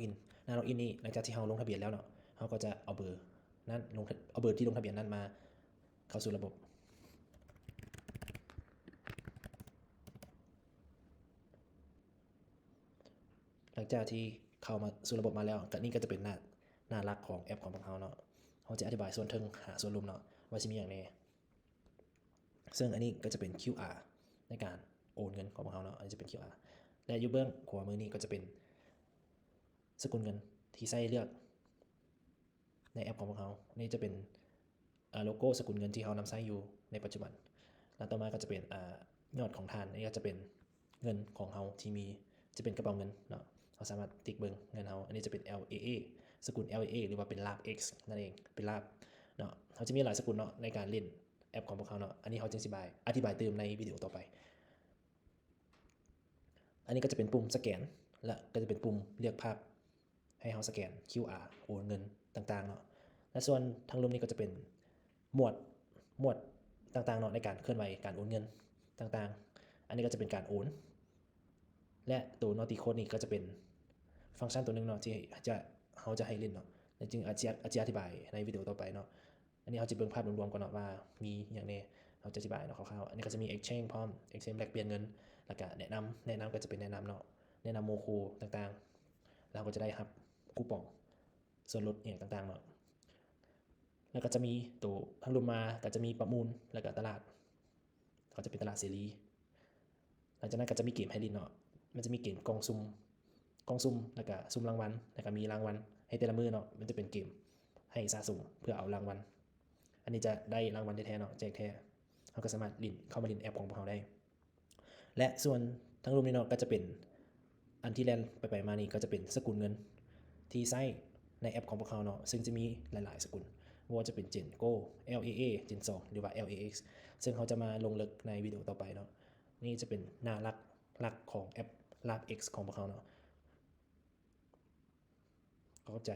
ອິນ. ໜ້າລັອກອິນນີ້ ຫຼັງຈາກທີ່ເຮົາລົງທະບຽນແລ້ວເນາະ ເຮົາກໍຈະເອົາເບີນັ້ນລົງ ເອົາເບີທີ່ລົງທະບຽນນັ້ນມາເຂົ້າສູ່ລະບົບ. ຫຼັງຈາກທີ່ເຂົ້າມາສູ່ລະບົບມາແລ້ວ ກະນີ້ກໍຈະເປັນໜ້າ ໜ້າຫຼັກຂອງແອັບຂອງພວກເຮົາເນາະ. ເຮົາຈະອະທິບາຍສ່ວນເທິງຫາສ່ວນລຸ່ມເນາະ ວ່າຊິມີຫຍັງແດ່. ເຊິ່ງອັນນີ້ກໍຈະເປັນຄິວອາ ໃນການໂອນເງິນຂອງພວກເຮົາເນາະ ອັນນີ້ຈະເປັນຄິວອາ ແລະ ຢູ່ເບື້ອງຂວາມືນີ້ກໍຈະເປັນສະກຸນເງິນທີ່ໃຊ້ເລືອກໃນແອັບຂອງພວກເຮົາ. ນີ້ຈະເປັນ ອາ ໂລໂກ້ສະກຸນເງິນທີ່ເຮົານຳໃຊ້ຢູ່ໃນປັດຈຸບັນ ແລະ ຕໍ່ມາກໍຈະເປັນ ອາ ຍອດຂອງທ່ານ ອັນນີ້ກໍຈະເປັນເງິນຂອງເຮົາທີ່ມີ ຈະເປັນກະເປົາເງິນເນາະ ເຮົາສາມາດຕິກເບິ່ງເງິນເຮົາ. ອັນນີ້ຈະເປັນ ແອລເອເອ ສະກຸນ ແອລເອເອ ຫຼືວ່າເປັນລາບ X ນັ້ນເອງ ເປັນລາບເນາະ. ເຮົາຈະມີຫຼາຍສະກຸນເນາະ ໃນການຫຼິ້ນແອັບຂອງພວກເຮົາເນາະ ອັນນີ້ເຮົາຈຶ່ງຊິບາຍ ອະທິບາຍຕື່ມໃນວິດີໂອຕໍ່ໄປ. ອັນນີ້ກໍຈະເປັນປຸ່ມສະແກນ ແລະ ກໍຈະເປັນປຸ່ມເລືອກພາບໃຫ້ເຮົາສະແກນຄິວອາ ໂອນເງິນຕ່າງໆເນາະ ແລະ ສ່ວນທາງລຸ່ມນີ້ກໍຈະເປັນໝວດ ໝວດຕ່າງໆເນາະ ໃນການເຄື່ອນໄຫວການໂອນເງິນຕ່າງໆ. ອັນນີ້ກໍຈະເປັນການໂອນ ແລະ ໂຕ Naughty Code ນີ້ກໍຈະເປັນຟັງຊັນໂຕໜຶ່ງເນາະ ທີ່ຈະ ເຮົາຈະໃຫ້ຫຼິ້ນເນາະ ແລະ ຈຶ່ງອາດ ອາດຈະອະທິບາຍໃນວິດີໂອຕໍ່ໄປເນາະ. ອັນນີ້ເຮົາຈະເບິ່ງພາບລວມໆກ່ອນເນາະ ວ່າມີຫຍັງແດ່ ເຮົາຈະອະທິບາຍເນາະ ຄ່າວໆ. ອັນນີ້ກໍຈະມີ Exchange ພ້ອມ Exchange ແລກປ່ຽນເງິນ ແລ້ວກະແນະນຳ ແນະນຳກໍຈະເປັນແນະນຳເນາະ ແນະນຳໂມຄູຕ່າງໆ ແລ້ວເຮົາກໍຈະໄດ້ຮັບຄູປອງສ່ວນລົດອີ່ຫຍັງຕ່າງໆເນາະ. ແລ້ວກໍຈະມີໂຕທາງລຸ່ມມາ ກໍຈະມີປະມູນ ແລ້ວກະຕະຫຼາດ ກໍຈະເປັນຕະຫຼາດເສລີ. ຫຼັງຈາກນັ້ນກໍຈະມີເກມໃຫ້ຫຼິ້ນເນາະ ມັນຈະມີເກມກ່ອງສຸ່ມ ກ່ອງສຸ່ມ ແລ້ວກະສຸ່ມລາງວັນ ແລ້ວກະມີລາງວັນໃຫ້ແຕ່ລະມື້ເນາະ ມັນຈະເປັນເກມໃຫ້ສະສົມເພື່ອເອົາລາງວັນ. ອັນນີ້ຈະໄດ້ລາງວັນແທ້ໆເນາະ ແຈກແທ້ ເຮົາກໍສາມາດຫຼິ້ນ ເຂົ້າມາຫຼິ້ນແອັບຂອງພວກເຮົາໄດ້. ແລະ ສ່ວນທາງລຸ່ມນີ້ເນາະ ກໍຈະເປັນອັນທີ່ແລ່ນໄປໆມາໆນີ້ ກໍຈະເປັນສະກຸນເງິນທີ່ໃຊ້ໃນແອັບຂອງພວກເຮົາເນາະ ເຊິ່ງຈະມີຫຼາຍໆສະກຸນ ບໍ່ວ່າຈະເປັນ Gen Gold, L A A, Gen ສອງ ຫຼືວ່າ L A X ເຊິ່ງເຮົາຈະມາລົງເລິກໃນວິດີໂອຕໍ່ໄປເນາະ. ນີ້ຈະເປັນໜ້າຫຼັກ ຫຼັກຂອງແອັບລາບ X ຂອງພວກເຮົາເນາະ. ຂອບໃຈ.